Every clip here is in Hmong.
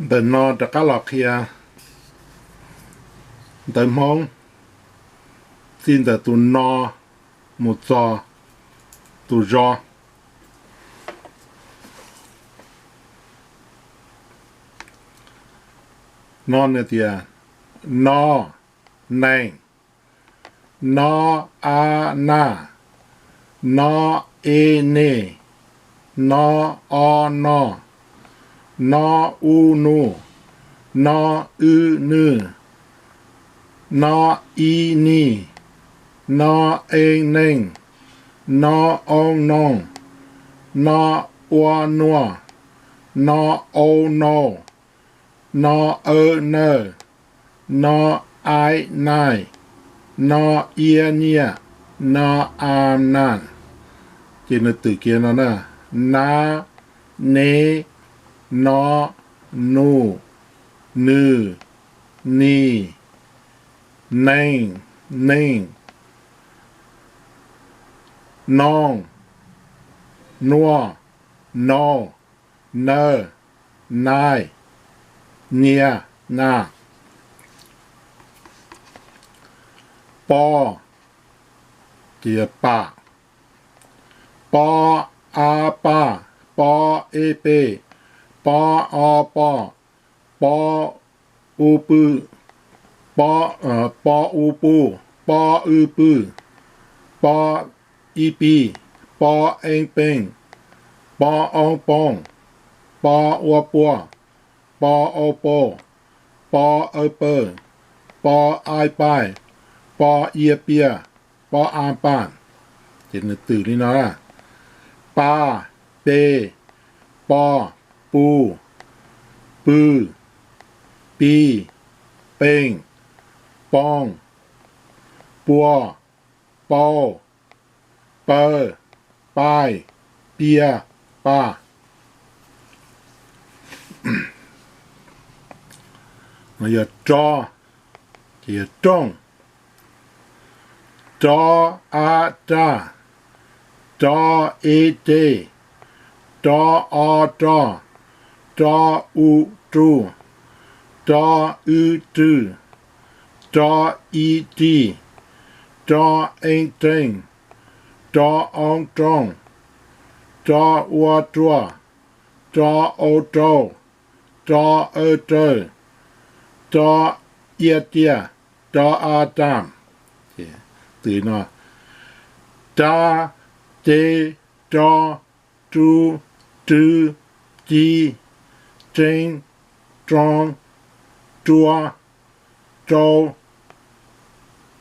Ntawm no rov qab los qhia ntawv Hmoob, txij ntawm tus no mus txog tus zo. No nws tias, no, nees, no, a, na, no, e, ne, no, o, no, no, u, nu, no, w, nw, no, i, ni, no, e, neej, no, o, noog, no, ua, nuaj, no, o, nau, no, aw, nawj, no, ai, naij, no, ia, nyiaj, no, a, naaj. Ces nws twm kiag no na: na, ne, no, nu, nws, nis, nees, neej, noog, nuaj, naug, nawj, naij, nyiaj, naj. Po, ces yog pam. Po, a, pa, po, e, pe, po, o, po, po, u, pw, po, po, u, pu, po, w, pw, po, i, pi, po, e, peej, po, o, poog, po, ua, pua, po, o, pau, po, aw, pawg, po, ai, paij, po, ia, piaj, po, a, paaj. Ces nws twm li no: pa, pe, po, pu, pw, pi, peej, poog, pua, pau, pawg, paij, piaj, paj. No yog ro, ces yog rooj. Ro, a, raj, ro, e, re, ro, o, ro, ro, u, ru, ro, w, rw, ro, i, ri, ro, e, reej, ro, o, rooj, ro, ua, ruaj, ro, o, rau, ro, aw, rawg, ro, ia, riaj, ro, a, raj. Twm no: ra, re, ro, ru, rw, ri, reeb, roo, rua, rau,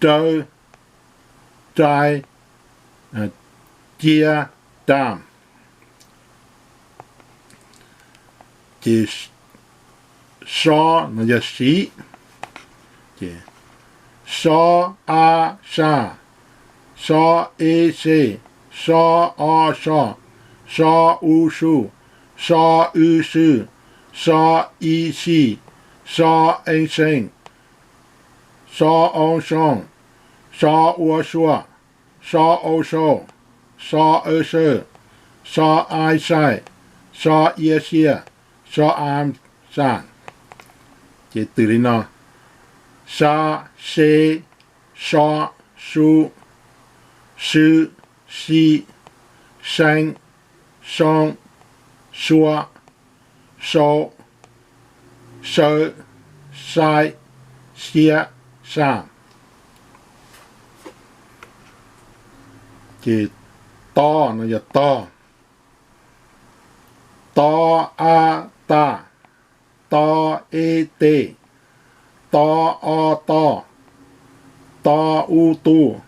rawv, rai, cia, ra. Ces so no yog siv. Ces so, a, sa, so, e, se, so, o, so, so, u, su, so, w, sw, so, i, si, so, e, seej, so, o, soo, so, ua, sua, so, o, sau, so, aw, sawj, so, ai, saij, so, ia, sia, so, a, saj. Ces twm li no: sa, se, so, su, sw, si, seeb, soo, sua, sau, sawv, saib, siab, saj. Ces to no yog tog. To, a, ta, to, e, te, to, o, to, to, u, tu,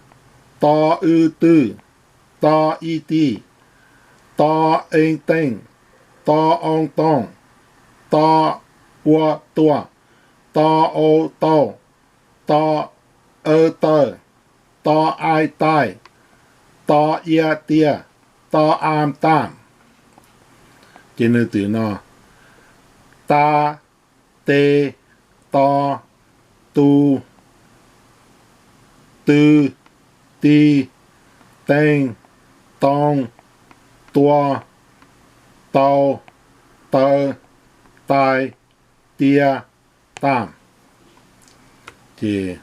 to, w, twj, to, i, ti, to, e, teej, to, o, toog, to, ua, tuaj, to, o, tau, to, aw, tawj, to, ai, taij, to, ia, tiaj, to, a, taj. Ces nws twm no: ta, te, to, tu, tw, ti, teej, toog, tua, tau, taw, tai, tia, tam. Ces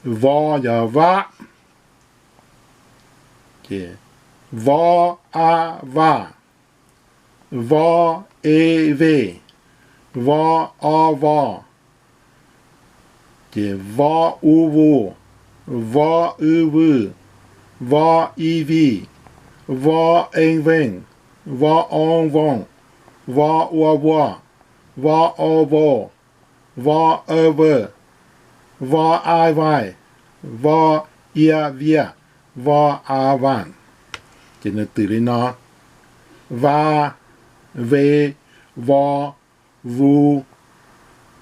vo yog vab, ces vo, a, vaj, vo, e, vej, vo, o, voj, ces vo, u, vuj, vo, w, vwj, vo, i, vij, vo, e, veej, vo, o, vooj, vo, ua, vuaj, vo, o, vau, vo, w, vwm, vo, a, vaij, vo, ia, viaj, vo, a, vaaj. Ces nws twm li no: va, ve, vo, vu,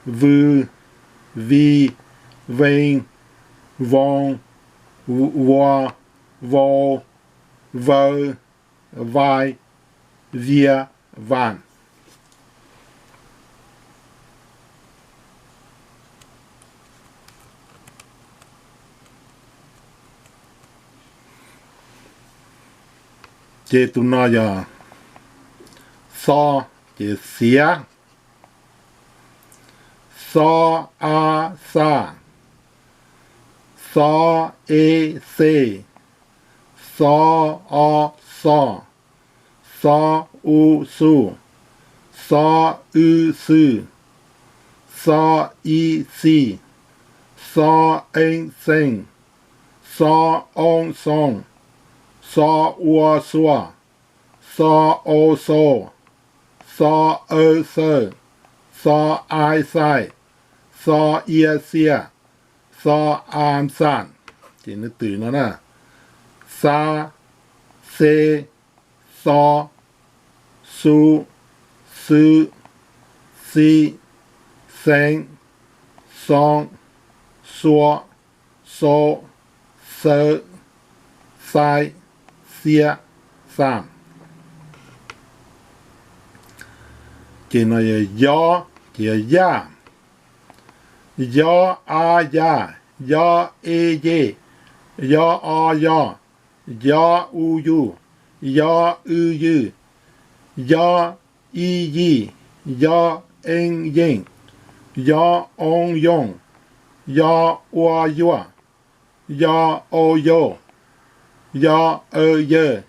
vw, vi, vee, voov, ua, vau, vaw, vai, via, vaam. Ces tus no yog xo, ces xiav: xo, a, xa, xo, e, xe, xo, o, xo, xo, u, xu, xo, w, xw, xo, i, xi, xo, e, xee, xo, o, xoo, xo, ua, xua, xo, o, xo, xo, w, xw, xo, i, xi, xo, ia, xia, xo, a, xa. Ces nws twm no na: xa, xe, xo, xu, xw, xi, xee, xoo, xua, xo, xw, xai, xia, xa. Ces no yog yo, ces yog yaj: yo, a, ya, yo, e, ye, yo, o, yo, yo, u, yu, yo, w, yw, yo, i, yi, yo, e, yeej, yo, o, yooj, yo, ua, yuaj, yo, o, yau, yo, w, yawg,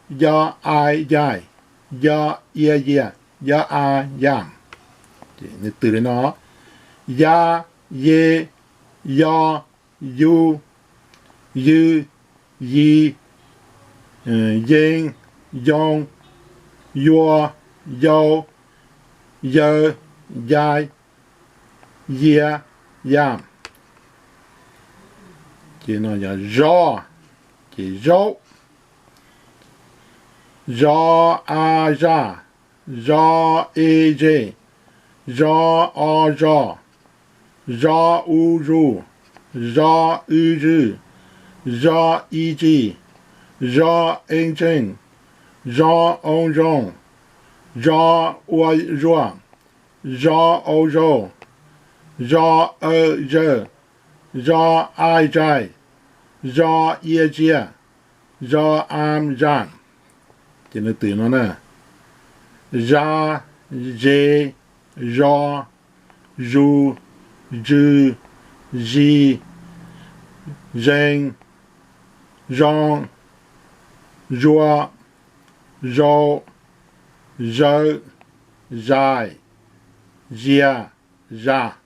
yo, a, yai, yo, ia, yia, yo, a, yam. Nws twm li no: ya, ye, yo, yu, yw, yi, yee, yoo, yua, yau, yaw, yai, yia, yam. Ces no yog zo, ces zaub: zo, a, zaj, zo, e, ze, zo, o, zos, zo, u, zus, zo, w, zwj, zo, i, tsis, zo, e, tseej, zo, o, zoo, zo, ua, zuaj, zo, au, zau, zo, aw, zawg, zo, ai, zais, zo, ia, zia, zo, am, zam. Ces nws twm no na: za, ze, zo, zu, zw, zi, zee, zoo, zua, zau, zawv, zais, zia, zam.